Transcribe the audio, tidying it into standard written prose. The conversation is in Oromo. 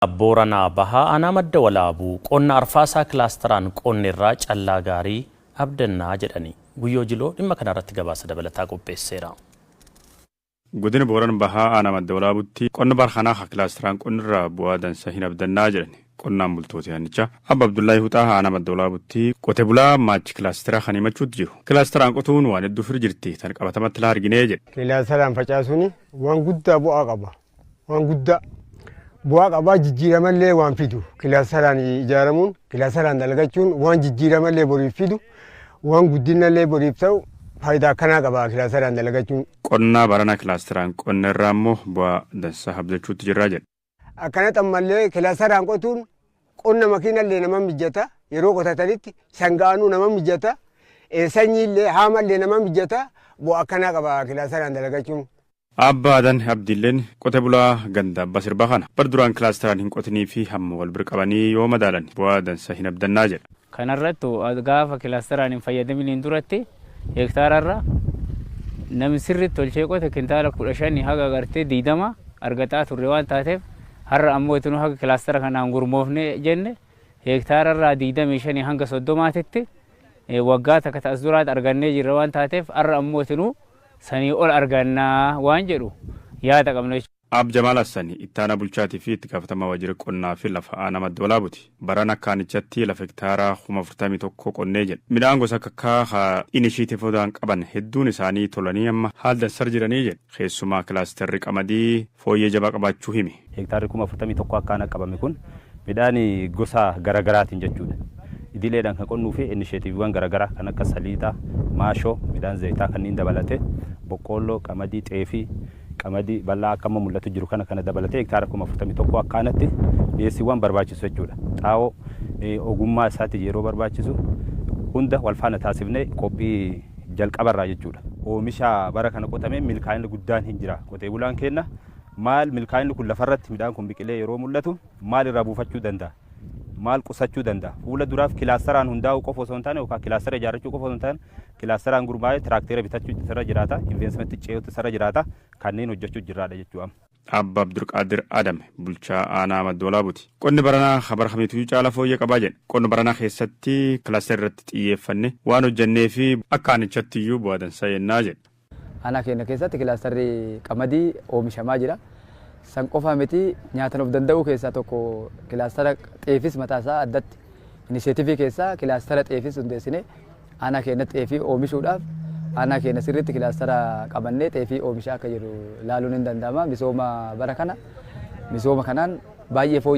Booranaa Bahaa aanaa Madda Walaabuu qonna arfaasaa kilaasteraan qonni irraa callaa gaarii abdannaa jedhani. Guyyoo Jiloo dhimma kanarratti gabaasa dabalataa qopheesseera. Godina Booran Bahaa aanaa Madda Walaabutti qonna barkanaa kilaasteraan qonni irraa bu'aa dansa hin abdannaa jedhani. Qonnaan bultoota aanichaa Abba Abdullaahi Huxaa aanaa Madda Walaabutti qote bulaa maachi kilaastera kan himachuutti jiru. Kilaasteraan qotuun waan hedduu fir jirti tan qabatamatti laa arginee jedhe. Kilaasteraan facaasuun waan guddaa bu'aa qaba. Waan guddaa bu'aa qabaa, jijjiiramallee waan fidu. Kilaasteraan ijaaramuun, kilaasteraan dalagachuun waan jijjiiramallee boriif fidu, waan guddinallee boriif ta'u, faayidaa akkanaa qaba kilaasteraan dalagachuun. Qonnaa barana kilaasteraan qonna irraa immoo bu'aa dansaa abdachuutti jirraa jedhe. Akkanatti ammallee kilaasteraan qotuun qonna makiinallee nama mijata, yeroo qotatanitti sangaanuu nama mijata, sanyiillee haamallee nama mijata, bu'aa akkanaa qaba kilaasteraan dalagachuun. Abbaa Adan Abdiilleen qote bulaa ganda abbaa sirbaa kana bar duraan kilaasteraan hin qotinii fi hamma wal bira qabanii yoo madaalan bu'aa dansa hin abdannaa jedha. Kanarrattu gaafa kilaasteraan hin fayyadaminiin duratti hektaararra namni sirriitti tolchee qote kintaala 15 haga gartee 20 argataa turre waan taateef, har'a ammoo itti haga kilaastera kanaan gurmoofne jenne hektaararraa 25 hanga 30 titti waggaa takka ta'as duraatti argannee jirra waan taateef, har'a ammoo itti sanii ol argannaa waan jedhu yaada qabna. Ab Jamaal Hassani ittaanaa bulchaatii fi itti gaafatamaa waajjira qonnaa fi lafa aanaa Madda Walaabuti. Barana akka aanichatti lafa hektaara 41,000 qonnee jedha. Midhaan gosa akka inishiitiivotaan qaban hedduun isaanii tolanii amma haal dansar jiranii jedha. Keessumaa kilaasterri qamadii fooyyee jabaa qabaachuu hime. Hektaarri 41,000 akka aanaa qabame kun midhaan gosa garaagaraatiin jechuudha. Idileedhaan kan qonnuu fi inisheetiiviiwwan garaagaraa kan akka saliixaa, maashoo, midhaan zayitaa kanneen dabalatee boqqoolloo, qamadii, xeefii, qamadii bal'aa akka amma mul'atu jiru kana dabalatee hektaara 41,000 akka aanatti dhiyeessiiwwan barbaachisu jechuudha. Xaa'oo ogummaa isaatti yeroo barbaachisu hunda wal faana taasifnee qophii jalqabarraa jechuudha. Oomisha bara kana qotamee milkaa'inni guddaan hin jira. Qotee bulaan keenya maal milkaa'inni kun lafarratti midhaan kun biqilee yeroo mul'atu maal irraa buufachuu danda'a? Maal qusachuu danda'a? Fuula duraaf kilaasteraan hundaa'uu qofa osoo hin taane yookaan kilaastera ijaarrachuu qofa osoo hin taane, kilaasteraan gurmaa'ee tiraakteera bitachuu isarra jiraata, investimentii ce'uutu isarra jiraata, kanneen hojjechuu jirraadha jechuudha. Abba Abdulqaadir Adam bulchaa aanaa Madda Walaabuti. Qonni baranaa bara kamiituu caala fooyyee qabaa jedha. Qonna baranaa keessatti kilaastera irratti xiyyeeffanne waan hojjennee fi akka aanichatti iyyuu bu'aa dansaa yennaa jedha. Aanaa keenya keessatti kilaasterri qamadii oomishamaa jira. San qofaa miti, nyaatan of danda'uu keessaa tokko kilaastera xeefis mataa isaa addatti inisheetivii keessaa kilaastera xeefis hundeessine, aanaa keenyatti xeefii oomishuudhaaf aanaa keenya sirriitti kilaastera qabannee xeefii oomishaa akka jiru ilaaluun hin danda'ama. Misooma bara kana misooma kanaan baay'ee fooyyee.